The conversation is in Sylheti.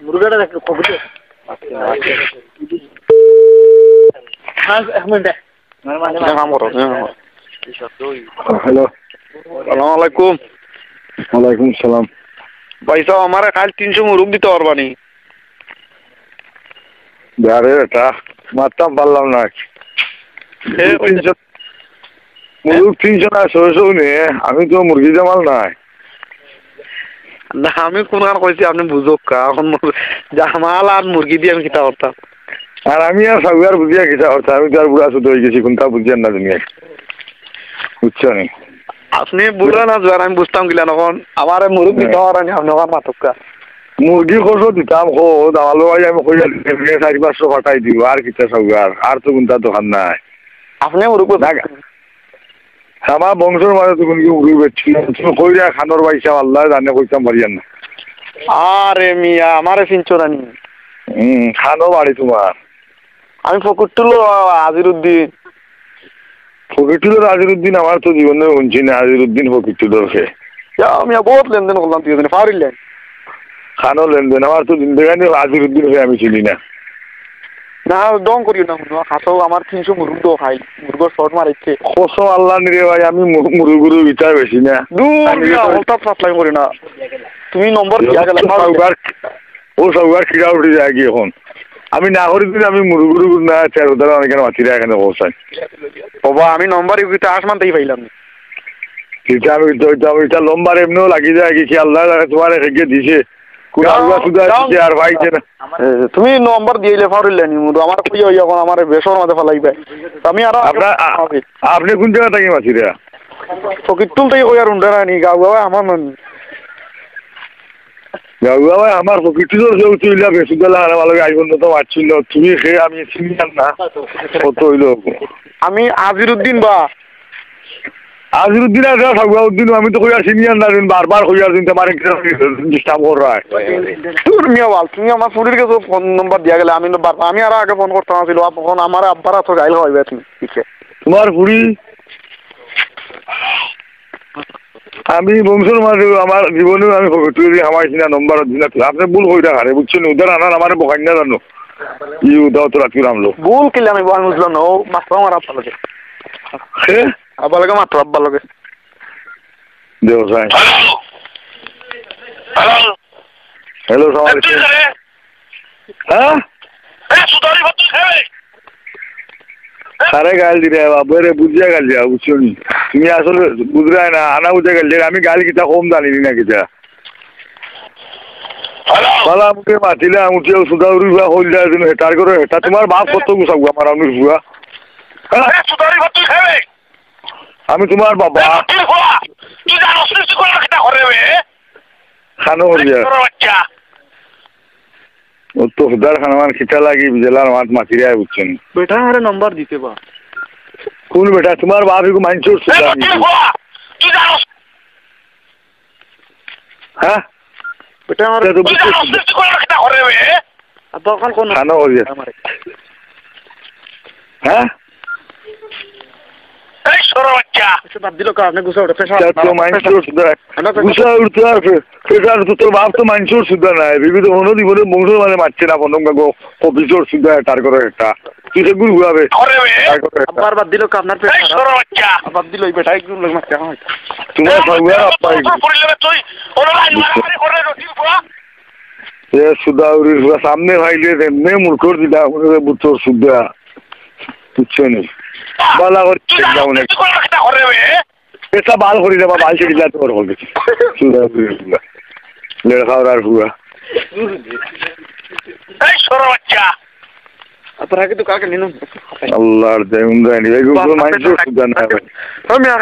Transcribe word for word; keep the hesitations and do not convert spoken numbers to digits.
মুরগাটা দেখলে খবর দে। হ্যাঁ, এক মিনিট। এটা কাম করো, এটা কাম করো। হ্যালো। সালাম আলাইকুম। ওয়ালাইকুম সালাম। ভাই সাহেব, আমারে কাইল তিনশো মুরুগ দিতা পারবানি? আরে বেটা, মারতাম পারলাম না। এ, ওই যে তিনশো, মুরুগ তিনশো না, ছয়শো নে, আমি তো মুরগি জামাল নাই। না, আমি কুনখান কইছি আপনে বুঝউক্কা, অখন মুর-, জামাল আর মুরগি দি আমি কিতা করতাম? আর আমি আর সাউয়ার বুঝিয়া কিতা করতাম, আমি তো আর বুড়া চুদা অইগেছি, কুনতা বুঝিয়ার না দুনিয়ার। বুঝছো নি? আপনে বুড়া না জোয়ান আমি বুঝতাম কিলা অখন, আমারে মুরুগ দিতা পারবানি, আপনে অখন মাতউক্কা। মুরগি কত দিতাম, কো, দামাল ভাই, আমি কইয়া দিতাম, চাইর পাঁচশো ফাটাই দিও, আর কিতা সাউয়ার, আর তো কুনতা দরকার নাই। আপনে মুরুগ না, আমার বংশর মাঝে তো কুনু মুরুগ বেচছি না, তুমি কইরা খানোর ভাই সাহেব, আল্লায় জানে, কইতাম পারিয়ার না। আরে মিয়া, আমারে চিনছো না নি? হুম, খানো বাড়ি তুমার? আমি ফকিরটুলো আজিরুদ্দিন। ফকিরটুলোর আজিরুদ্দিন আমার তো জীবনে হুনছি না, আজিরুদ্দিন ফকিরটুলোর কে? ইয়া, আমি বহুত লেনদেন করলাম, তুই জানি, ফাউরির লেন। খানো লেনদেন, আমার তো জিন্দেগানি আজিরুদ্দিন কে আমি চিনি না। না, ঢং করিও না, হুনো, খাতো আমার তিনশো মুরুগ তো খাই, মুরুগর শর্ট মারিচ্ছে। কসম আল্লাহ নিরে ভাই, আমি মু-, মুরুগ-উরুগ ইতা বেশি না। দূর আমি মিয়া, তো হঠাৎ ফাসলামি করি না। তুমি নম্বর দিয়া গেলে, ফাউরির লেন। ও সাউয়ার কিরা উঠি যায় কি অখন? আমি না করি দিন, আমি মুরুগ-উরুগ না, চার উদারা অনেক মাতিরা এখানে পৌঁছায়। বাবা, আমি নম্বর ইগুইতে আসমান তাই পাইলাম না। ইটা আমি তো, ইটা, ইটা লম্বার এমনেও লাগি যায় কি, কি আল্লাহ জানে তুমারে হেগে দিছে। কুন দাও, আল্লাহ সুদা দাও। দিছে আর পাইছে না। এ, তুমি নম্বর দিলে ফাউরির লেন নি, মুদু আমার কইয়া অইয়া অখন আমারে বেশর মাঝে ফালাইবায়। আমি আরো আপনার, আ-, হবে। আপনে কুন জাগা থাকি মাতিরা? ফকিরটুল থাকি কইয়ার উন্ডা না নি, গাঁও গাঁও আমার নানি। গাউয়া ভাই, আমার ফকিরটুলোর কেউ তুইলা বেসুদা লাগানো ভালো, আজ পর্যন্ত মারছিল। তুমি সে আমি চিনি আর না। কত অইলো? আমি আজিরুদ্দিন বা। আজিরুদ্দিন আর সাউয়াউদ্দিন, আমি তো কইয়ার চিনি আর না, তুমি বারবার কইয়ার দিন তোমার একটা ডিস্টার্ব কর রায়। দূর মিয়া বাল, তুমি আমার ফুরির গেছে ফোন নম্বর দিয়া গেলে, আমি তো বারবার, আমি আরো আগে ফোন করতাম আছিল, অখন আমার আব্বার আতো গাইল খাওয়াইবে তুমি, ঠিক আছে? তোমার ফুরি আমি বংশর মাঝে আমার জীবনেও আমি ফকিরটুলি হামাইছি না, নম্বর দিছি না। আপনে ভুল কইরা কারে, বুঝছইন? উদার আনার আমারে বকাইন না জানো। ই উদাও তো রাখি রামলো। ভুল কিলা আমি, আমি বুঝলাম না। ও মাত্র আমার আব্বার লগে। হে? আব্বার লগে মাত্র আব্বার লগে। দেও সাই। হ্যালো। হ্যালো। হ্যালো, সালাম আলাইকুম। হ্যাঁ? কারে গাইল দিরা বাবু, এরে বুঝিয়া গাইল দিয়া, বুঝছো নি? তুমি আসলে বুঝরায় না, আনা বুঝিয়া গাইল দিয়া, আমি গাইল কিতা কম জানি না কিতা। হ্যালো। বালা মুখে মাতিলা, মুখে সুদা উড়ি ফুয়া কইল যায়, তুমি হেটার করে হেটা, তোমার বাপ কত গুছা গুয়া মারা উনির ফুয়া। হ্যাঁ? এ সুদা উড়ি ফুয়া, তুই খাবে? আমি তোমার বাবা। এ তুই ফুয়া, তুই জানোস নি তুই কোন কিতা করে বে? খানো করিয়া। তোর বাচ্চা। ও তো হুদার খান আমার খিতা লাগি, জেলার মাত মাতিরায়, বুঝছো নি? বেটা, আরে নম্বর দিতে বা। কোন বেটা? তোমার বাপ এগু মাইনষর এ সুদা। তুই ফুয়া, তুই জানোস? হ্যাঁ? বেটা, আমার তা তো তুই বুঝতে জানোস পারছি। নি তুই কোন কিতা করে বে? আর দোকান কোন? খানো করিয়া। আমারে। হ্যাঁ? এই সরো বাচ্চা। আচ্ছা, বাদ দিল কা? আপনে গুছা উঠে, প্রেশার তা তো মাইনষর সুদা। গুছা উঠতে আর ফে-, প্রেশার তো তোর বাপ তো মাইনষর সুদা নাই। বিবি তো কোনো জীবনে বংশ মানে মারছে না, কোনো গো-, কপিচর সুদা তার করে একটা। তুই সে গুরু হবে। তার করে একটা। আব্বার বাদ দিল কা? আপনার প্রেশার। এই সরো বাচ্চা। বাদ দিল, এই বেটা একদম লোক মারছে, এখন হয়তো। তোমার এই সঙ্গে বাচ্চা, আব্বা তোর পরিলে তুই, ওরা লাইন মারামারি করে রুটি ফুয়া। এ সুদা উড়ির ফুয়া সামনে ভাইলে এমনে মুরকর দিলা, উড়ে বুতর সুদা। বুঝছো নি? বালা করে তুই জানো, যাও না। তুই কোন কিতা করে বে? এটা বাল করি রে বাবা, বাল ছেড়ে যা তোর বলতে। সুদা উড়ির ফুয়া। লেড়া খাওয়ার ফুয়া। এই সরো বাচ্চা। আপনারা কিন্তু কাকে নিন? আল্লাহর দেউন জানি। এই গুলো বাবা, মাইনষর সুদা না ভাই। আমি আর